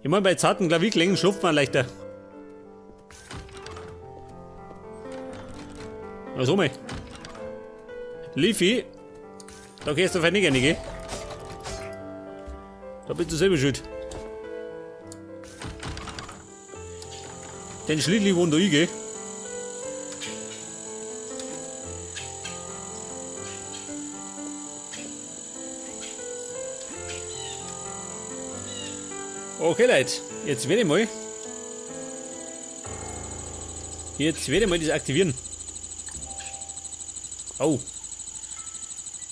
Ich meine, bei zarten Klavierklängen schläft man leichter. Also mal. Leafy, da gehst du vielleicht nicht rein, gell? Da bist du selber schuld. Den Schlitli wohnt da ich, gell? Okay, Leute, jetzt werde ich mal. Jetzt werde ich mal das aktivieren. Oh.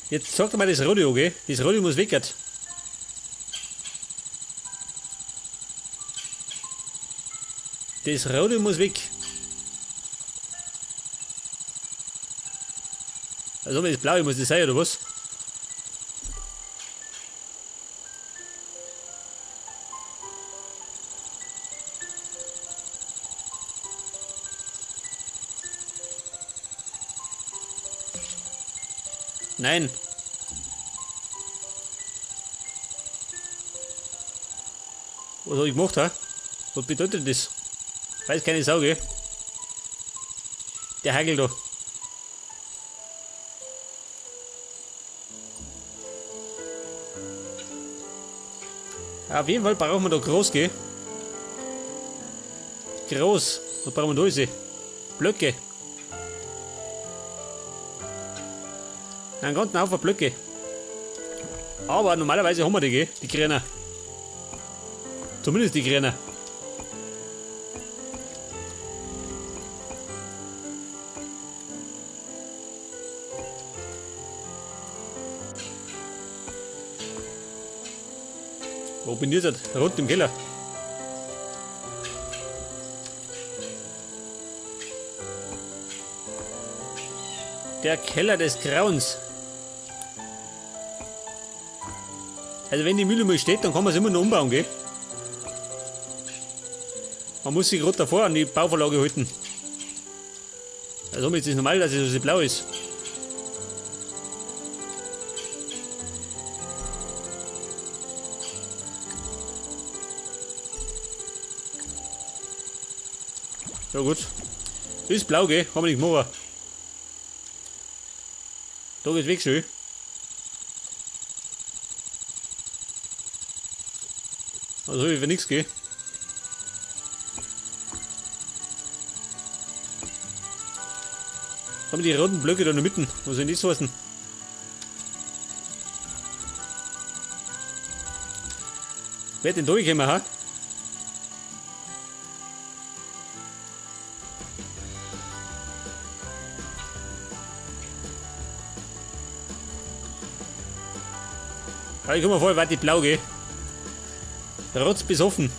Jetzt sagt mal das Radio, gell? Das Radio muss weg. Jetzt. Das Radio muss weg. Also das Blaue muss das sein, oder was? Nein. Was hab ich gemacht, hä? Was bedeutet das? Weiß keine Sau, gell? Der Hagel da. Auf jeden Fall brauchen wir da groß, gell? Groß. Was brauchen wir da? Ist Blöcke. Einen ganzen Haufen Blöcke. Aber normalerweise haben wir die, gell? Die Grünen. Zumindest die Grünen. Wo bin ich jetzt? Rund im Keller. Der Keller des Grauens. Also wenn die Mühle mal steht, dann kann man es immer noch umbauen, gell? Man muss sich gerade davor an die Bauvorlage halten. Also ist es normal, dass es so blau ist. Ja gut. Ist blau, gell? Haben wir nicht gemacht. Da geht's weg schön. Also ich will nichts gell? Haben wir die roten Blöcke da in der Mitte? Was soll das heißen? Wer hat denn da gekommen, ha? Ja, ich komme vor, warte blau, gell? Rotz besoffen.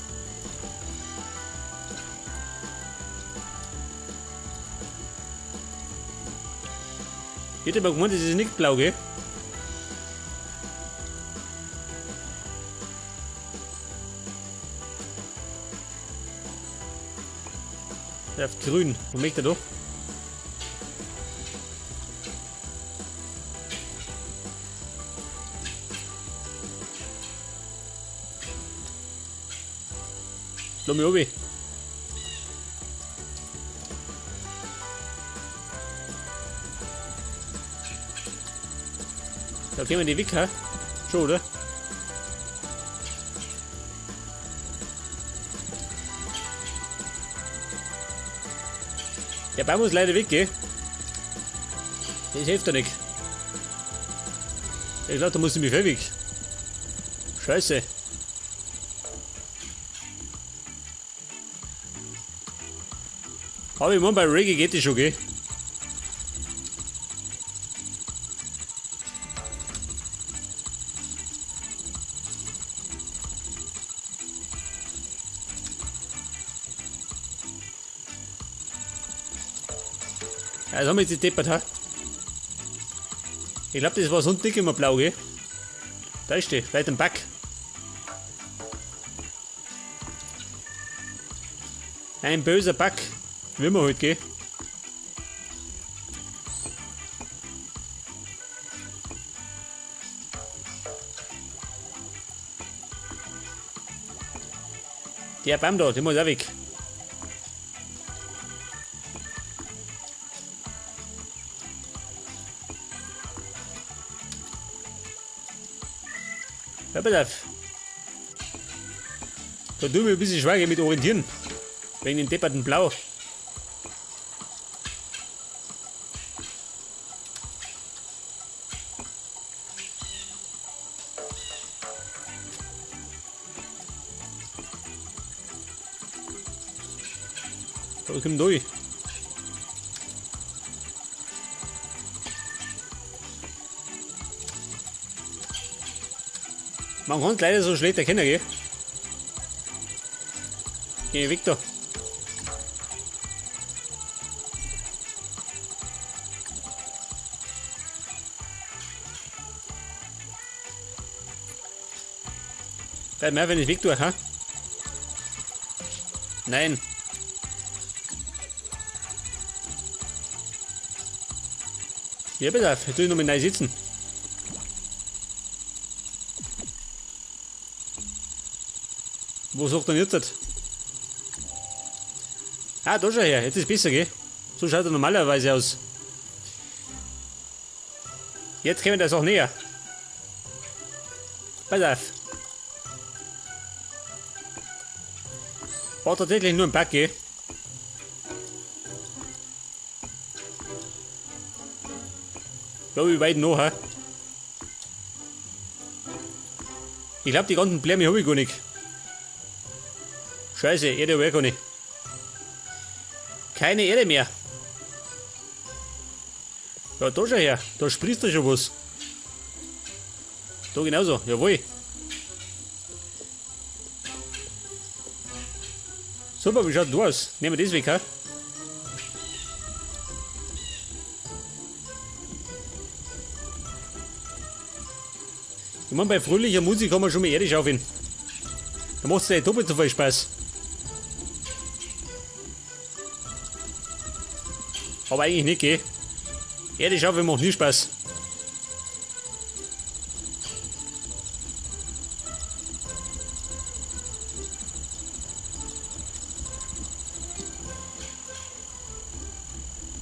Ich hätte mal gemeint, das ist nicht blau, gell? Der auf grün. Wo möchte er doch? Lass mich runter. Da gehen wir die weg, hä? Schon, oder? Der Baum muss leider weggehen. Das hilft doch nicht. Ich glaube, da muss ich mich weg. Scheiße. Aber ich meine, bei Reggae geht das schon, gell? Ja, das haben wir jetzt nicht deppert, ha? Ich glaube, das war so ein Dick immer blau, gell? Da ist die, vielleicht ein Bug. Ein böser Bug. Wie immer halt, gell? Der Baum da, der muss auch weg. Ja, pass auf. Da tun wir ein bisschen schwer mit orientieren. Wegen dem depperten Blau. Da kommt durch. Man kann es leider so schlecht erkennen, gell? Geh weg da. Bleib mehr, wenn ich weg tue, ha? Nein. Ja, bitte, jetzt will ich noch mal neu sitzen. Wo sucht denn jetzt? Ah, da schau her, jetzt ist besser, gell? So schaut er normalerweise aus. Jetzt kämen wir das auch näher. Pass auf. War tatsächlich nur ein Bug, gell? Glaube ich weit noch, hä? Ich glaube, die ganzen Blämme habe ich gar nicht. Scheiße, Erde habe ich gar nicht. Keine Erde mehr. Ja, da schau her. Da sprießt ja schon was. Da genauso, jawohl. Super, wie schaut denn da aus? Nehmen wir das weg, hä? Ich mein, bei fröhlicher Musik kann man schon mal Erde schaufeln. Da macht's gleich doppelt so viel Spaß. Aber eigentlich nicht, gell? Erde schaufeln macht nie Spaß.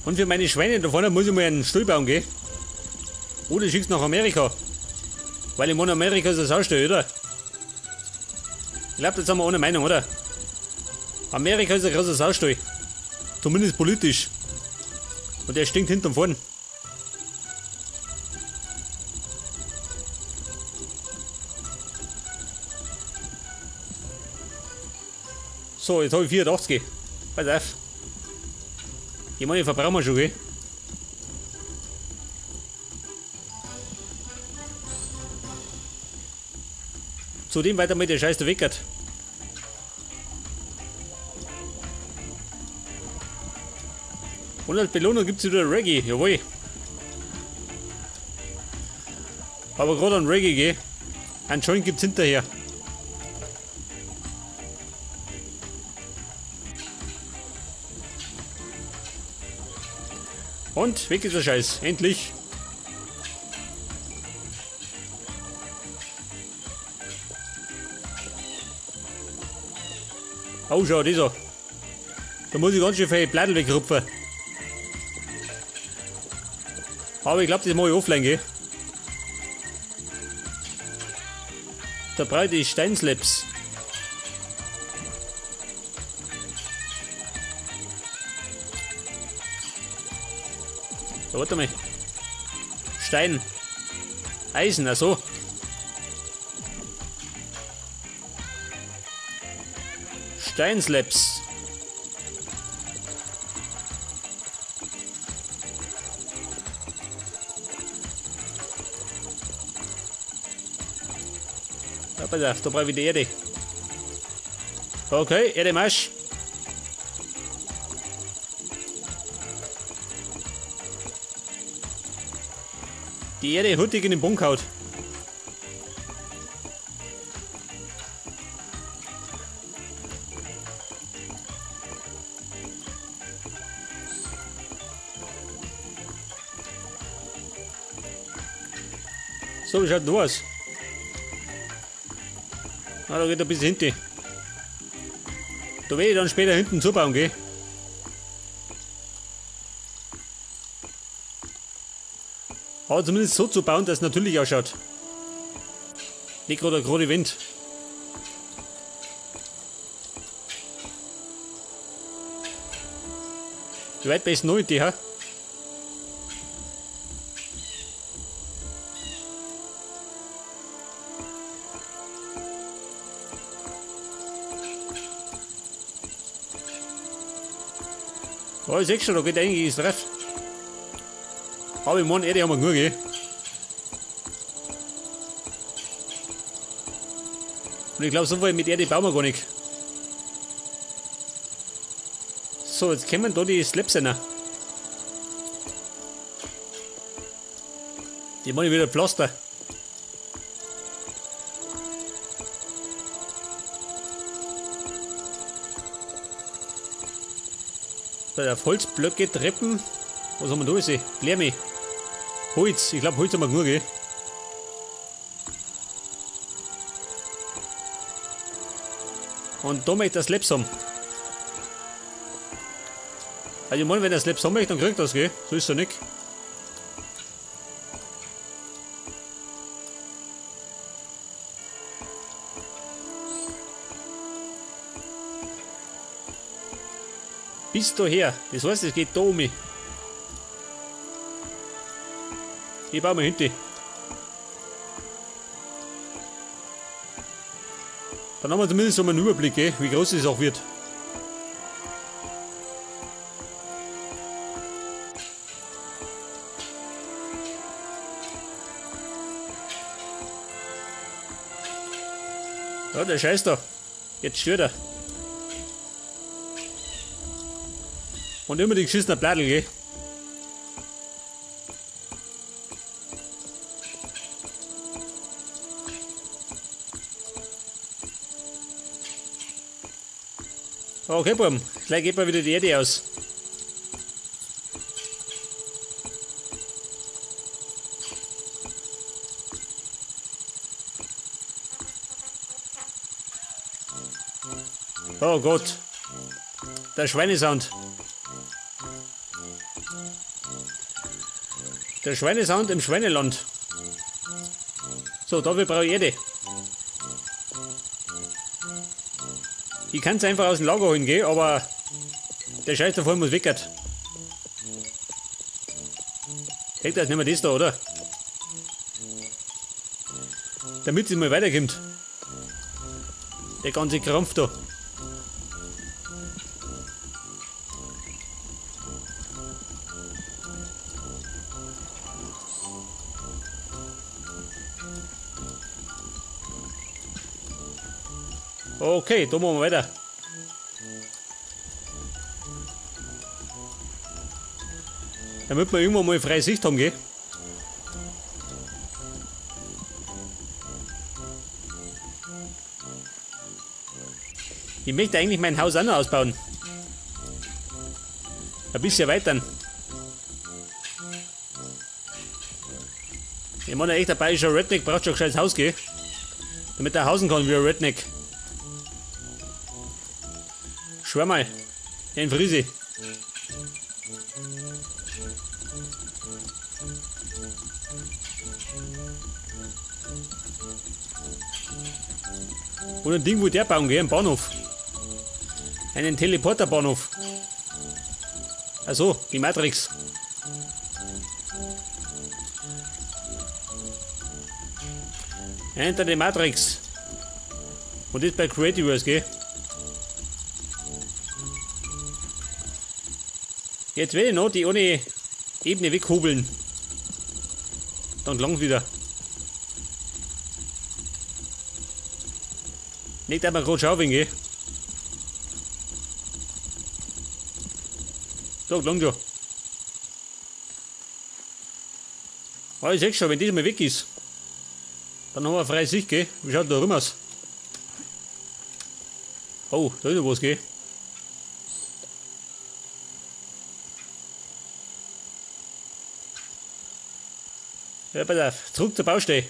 Und für meine Schweine da vorne muss ich mal einen Stall bauen, gell? Oder ich schick's nach Amerika. Weil ich meine, Amerika ist ein Saustall, oder? Ich glaub, das haben wir ohne Meinung, oder? Amerika ist ein großer Saustall. Zumindest politisch. Und der stinkt hinterm Vorn. So, jetzt hab ich 84. Pass auf. Ich meine, ich verbrauchen wir schon, gell? Zudem weiter mit der Scheiß da weckert. Und als Belohnung gibt's wieder Reggae, jawohl. Aber gerade an Reggae, gell? Einen Joint gibt's hinterher. Und weg ist der Scheiß, endlich. Oh, schau, das an. Da muss ich ganz schön viel Bladel wegrupfen. Aber ich glaub, das mach ich offline, gell? Da brauche ich Steinslabs. Da, warte mal. Stein. Eisen, ach so. Steinslabs. Ja, pass auf, da brauche ich wieder Erde. Okay, Erde Marsch. Die Erde hurtig in den Boden gehauen. So, wie schaut denn da aus? Ah, da geht ein bisschen hinten. Da werde ich dann später hinten zubauen, gell? Aber zumindest so zu bauen, dass es natürlich ausschaut. Nicht gerade der gerade Wind. Wie weit bist du noch in die, ha? Oh, ich seh schon, da geht einiges drauf. Aber ich meine, Erde haben wir genug, gell? Und ich glaube, so viel mit Erde bauen wir gar nicht. So, jetzt kommen da die Slabs rein. Die mache ich wieder Pflaster. So, auf Holzblöcke, Treppen. Was haben wir da alles? Klärme. Holz. Ich glaub, Holz haben wir genug, gell? Und da möchte ich das Slabs haben. Also ich meine, wenn er Slabs haben möchte, dann kriegt er das, gell? So ist er nicht. Bis daher. Das heißt, es geht da um mich. Ich baue mal hinten. Dann haben wir zumindest so mal einen Überblick, gell, wie groß es auch wird. Ja, der Scheiß da. Jetzt stört er. Und immer die geschissenen Bladel, gell? Okay, Buben, gleich geht mal wieder die Erde aus. Oh Gott. Der Schweinesound. Der Schweinesound im Schweineland. So, dafür brauche ich Erde. Ich kann's einfach aus dem Lager holen gehen, aber der Scheiß davon muss weg. Denkt, das nehmen wir das da, oder? Damit es mal weiterkommt. Der ganze Krampf da. Okay, da machen wir weiter. Damit wir irgendwann mal freie Sicht haben, gell? Ich möchte eigentlich mein Haus auch noch ausbauen. Ein bisschen weiter. Ich meine, ein echter bayerischer Redneck braucht schon ein gescheites Haus, gell? Damit er hausen kann wie ein Redneck. Schwör mal, ein Friese. Und ein Ding, wo der bauen geht, einen Bahnhof. Einen Teleporterbahnhof. Also, die Matrix. Enter the Matrix. Und das bei Creativerse, gell? Jetzt werde ich noch die ohne Ebene weghobeln. Dann lang's wieder. Nicht einmal grad schauen, gell? So, lang schon. Ah, ich seh schon, wenn das mal weg ist, dann haben wir freie Sicht, gell? Wie schaut da rum aus? Oh, da ist noch was, gell? Ja, pass auf, zurück zur Baustelle.